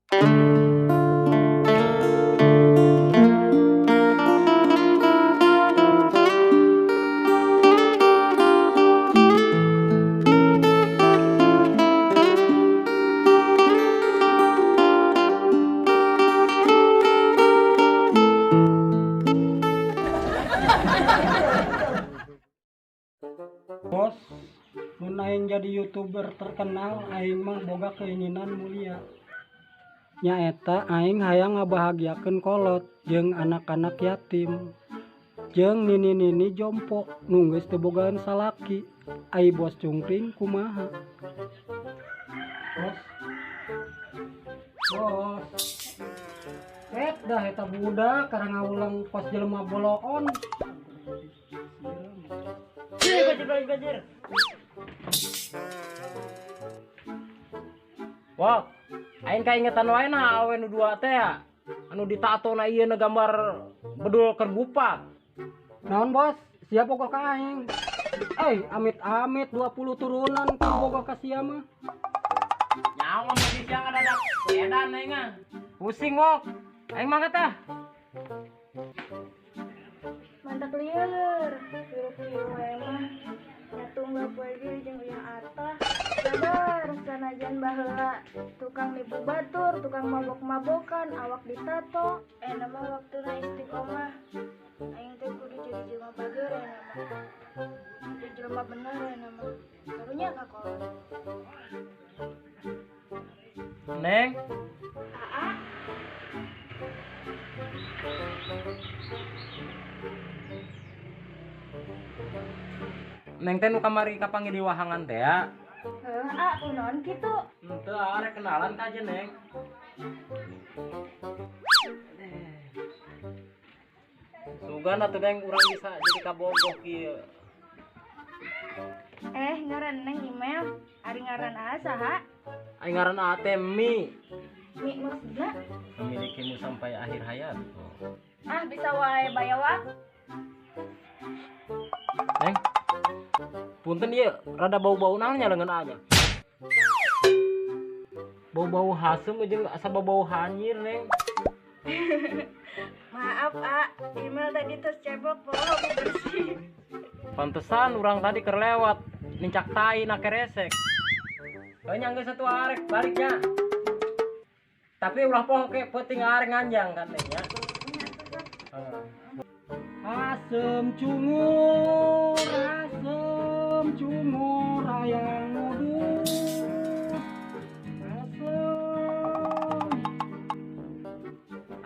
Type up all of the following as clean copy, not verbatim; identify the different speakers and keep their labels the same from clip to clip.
Speaker 1: Bos, mun aing jadi YouTuber terkenal, aing mah boga keinginan mulia. Nyaeta aing hayang ngabahagiakeun kolot jeung anak-anak yatim. Jeung nini-nini jompo nu geus teu bogaan salaki. Ai bos cungkring kumaha? Bos. Bos. Et dah eta budak karang ngawulang pas jelema boloon.
Speaker 2: Bajir, bajir, bajir. Wah, aing kaingetan wae na awe nu dua teh ya. Anu ditato na ieu na gambar bedul keur gupak.
Speaker 1: Naon bos? Siap bogoh ka aing. Amit-amit 20 turunan keur bogoh ka sia mah.
Speaker 2: Nyawa mah di siang adadak edan aing mah. Pusing wok. Aing mangkat tah.
Speaker 3: Mantak lieur, hirup kieu wae mah. Nyatunggal poe ge jeung uyang atah. Sabar, sanajan baheula tukang nipu batur, tukang mabok-mabokan, awak ditato. Enak mah waktuna istiqomah. Aing teh kudu jadi jelema bager enak mah. Jadi jelema bener enak mah. Karunya ka kolot.
Speaker 2: Neng.
Speaker 3: Aa.
Speaker 2: Neng teh nu kamari kapanggih di wahangan teh ya.
Speaker 3: Heuh, ah, kunaon kitu?
Speaker 2: Henteu, arek kenalan ka aja, Neng. Sugan atuh Neng urang bisa jadi kabogoh kieu.
Speaker 3: Ngaran Neng email. Ari ngaran aa saha?
Speaker 2: Ari ngaran aa teh Mi.
Speaker 3: Mi maksudna?
Speaker 2: Memilikimu sampai akhir hayat.
Speaker 3: Ah, bisa wae bayawak.
Speaker 2: Neng. Punten ieu rada bau-bau naon nya leungeun aa nya. Bau-bau haseum jeung asa bau-bau hanyir, Neng.
Speaker 3: Maaf, A. Email tadi tos cebok bawa bersih.
Speaker 2: Pantesan urang tadi keur lewat nincak tai na keresek. Heuh nya geus atuh arek balik nya. Tapi ulah poho ke peuting arek nganjang kan Neng nya. Heeh.
Speaker 1: Asem cungur, asem cungur hayang ngudut. Asem.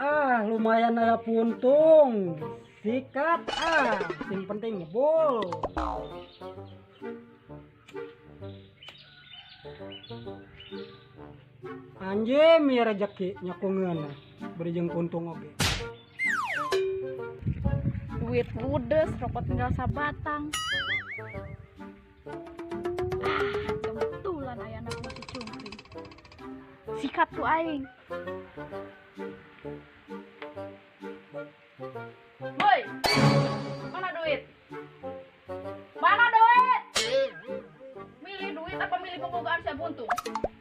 Speaker 1: Ah, lumayan aya puntung. Sikat ah, sing penting ngebul. Anjing ieu rejeki nyaku ngeunah, beri jeung puntung oge.
Speaker 4: Duit ludes, rokok tinggal sabatang. Ah, kebetulan aya anak masih cungkring. Sikat tuh aing. Woi, mana duit? Mana duit? Milih duit apa milih pembogaan saya buntung?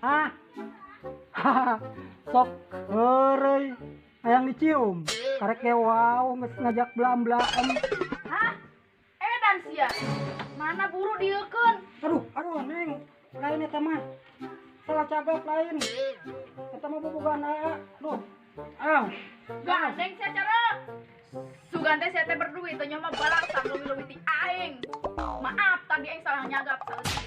Speaker 1: Ah, sok heureuy, hayang dicium. Karek ge wow, geus ngajak belam-belaem.
Speaker 4: Hah? Edan sia. Mana buru dieukeun?
Speaker 1: Aduh, aduh, Neng. Lain eta mah. Salah cagak lain. Eta mah bobogohan aa. Duh. Ah.
Speaker 4: Gandeng sia cara. Sugan teh sia teh berduit, teh mah balangsa leuwih-leuwih ti aing. Maaf tadi aing salah nyagap saeutik.